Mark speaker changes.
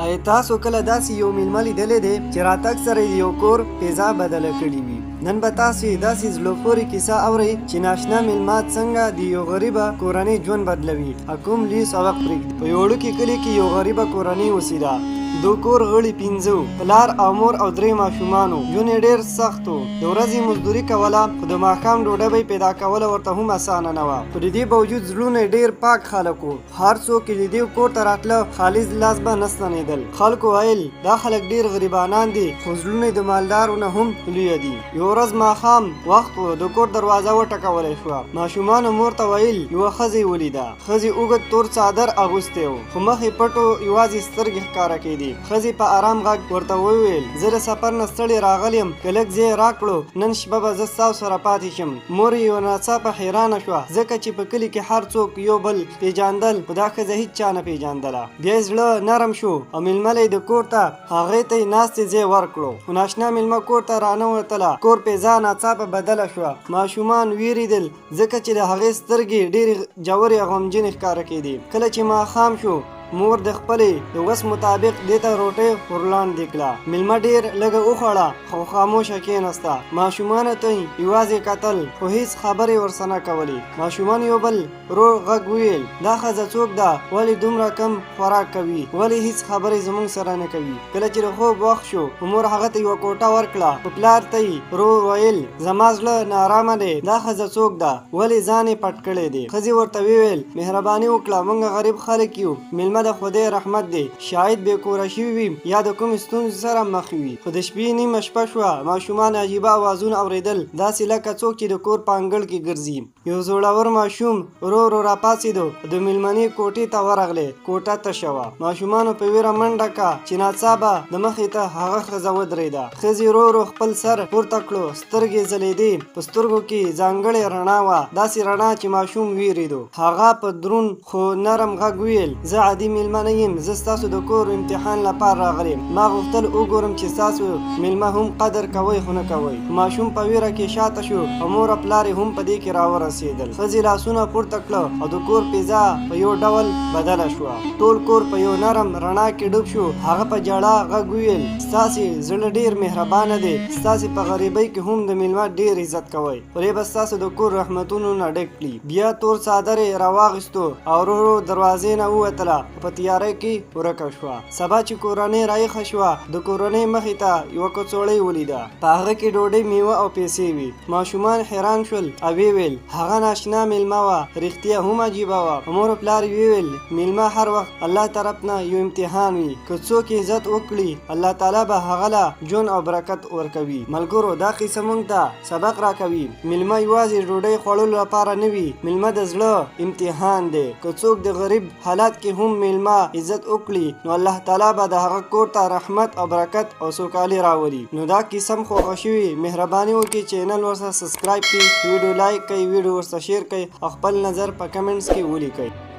Speaker 1: ایا تاسو کله داسې یو میلمه لیدلی دی چې راتګ سره یې یو کور فضا بدله کړې وي؟ نن به تاسو یې داسې زړه پورې کیسه اورئ چې ناشنا میلمه څنګه د یو غریبه کورنۍ ژوند بدلوي او کوم لوی سبق پرېږدي. په یو وړوکي کلي کې یو غریبه کورنۍ اوسېده. د کور غړي پنځه وو، پلار او مور او درې ماشومان وو. ژوند یې ډېر سخت و. د ورځې یې مزدوري کوله، خو د ماښام ډوډۍ به یې پیدا کوله ورته هم اسانه نه وه. خو د دې باوجود زړونه یې ډېر پاک خلک وو. هر څوک چې د دیو کور ته راتله خالص لاس به نه ستنېدل. خلکو ویل دا خلک ډېر غریبانان دي خو زړونه یې د مالدارو نه هم لوی دي. یوه ورځ ماښام وخت و، د کور دروازه وټکول شوه. ماشومانو مور ته ویل یوه ښځه یې ولیده. ښځې اوږد تور څادر اغوستی و خو مخ یې پټ و، یوازې سترګې ښکاره کېدې. ښځې په ارام غږ ورته وویل، زه د سفر نه ستړې راغلې یم، که لږ ځای راکړو نن شپه به زه ستاسو سره پاتې شم. مور یې یو ناڅاپه حیرانه شوه، ځکه چې په کلي کې هر څوک یو بل پېژاندل، خو دا ښځه هیڅ چا نه پېژاندله. بیا یې زړه نرم شو او مېلمه له یې د کور ته هغې ته یې ناستې ځای ورکړو. خو ناشنا مېلمه کور ته راننوتله، کور فضا ناڅاپه بدله شوه. ماشومان وېرېدل، ځکه چې د هغې سترګې ډېرې ژورې او غمجنې ښکاره کېدې. کله چې ماښام شو، مور د خپلې د وس مطابق دې ته روټۍ ورلاندې کړه. مېلمه ډېر لږه وخوړه، خو خاموشه کېناسته. ماشومانو ته یې یوازې کتل، خو هېڅ خبرې ورسره نه کولې. ماشومان یو بل ورو غږ وویل، دا ښځه څوک ده؟ ولې دومره کم خوراک کوي؟ ولې هېڅ خبرې زموږ سره نه کوي؟ کله چې د خوب وخت شو، مور هغه ته یوه کوټه ورکړه، خو پلار ته یې ورو ویل، زما زړه ناارامه دی، دا ښځه څوک ده؟ ولې ځان یې پټ کړی دی؟ ښځې ورته وویل، مهرباني وکړه، موږ غریب خلک یو، مېلمه د خدای رحمت دی، شاید بې کوره شوي وي یا د کومې ستونزې سره مخ وي. خو د شپې نیمه شپه شوه، ماشومان عجیبه اوازونه اورېدل، داسې لکه څوک چې د کور په انګړ کې ګرځي. یو زوړور ماشوم ورو ورو راپاڅېدو او د مېلمنې کوټې ته ورغلی. کوټه تشه وه. ماشومانو په ویره منډه کا چې ناڅابه د مخې ته هغه ښځه ودرېده. ښځې ورو ورو خپل سر پورته کړو، سترګې یې ځلېدې، په سترګو کې یې ځانګړې رڼا وه، داسې رڼا چې ماشوم وېرېدو. هغه په دروند خو نرم غږ وویل، زه عادي مېلمه نه یم، زه ستاسو د کور امتحان لپاره راغلی یم. ما غوښتل وګورم چې ستاسو مېلمه هم قدر کوئ خو نه کوئ. خو ماشوم په وېره کې شاته شو او مور او پلار یې هم په دې کې راورسېدل. ښځې لاسونه پورته کړه او د کور فضا په یو ډول بدله شوه. ټول کور په یو نرم رڼا کې ډوب شو. هغه په ژړا غږ وویل، ستاسې زړه ډېر مهربانه دی، ستاسې په غریبۍ کې هم د مېلمه ډېر عزت کوئ. خدای به ستاسو د کور رحمتونو نه ډک کړي. بیا تور څادر یې راواخیستو او ورو ورو دروازې نه ووتله او په تیارۍ کې ورکه شوه. سبا چې کورنۍ رايښه شوه، د کورنۍ مخې ته یوه کڅوړۍ ولیده. په هغه کې ډوډۍ، میوه او پیسې وې. ماشومان حیران شول او ویې ویل، هغه ناشنا میلمه وه، رښتیا هم عجیبه وه. مور او پلار یې وویل، میلمه هر وخت الله طرف نه یو امتحان وي، که څوک یې عزت وکړي، الله تعالی به هغه له ژوند او برکت ورکوي. ملګرو دا قصه مونږ ته سبق راکوي، میلمه یوازې ډوډۍ خوړلو لپاره نه وي، میلمه د زړه امتحان دی. که څوک د غریب حالت کې هم میلمه عزت وکړي نو الله تعالی به د هغه کور ته رحمت او برکت او سوکالي راولي. نو دا کیسه هم خوښه شوي، مهرباني وکړئ چینل ورسره سبسکرایب کړئ، ویډیو لایک کړئ، ویډیو ورسره شیر کړئ او خپل نظر په کمنټس کې ولیکئ.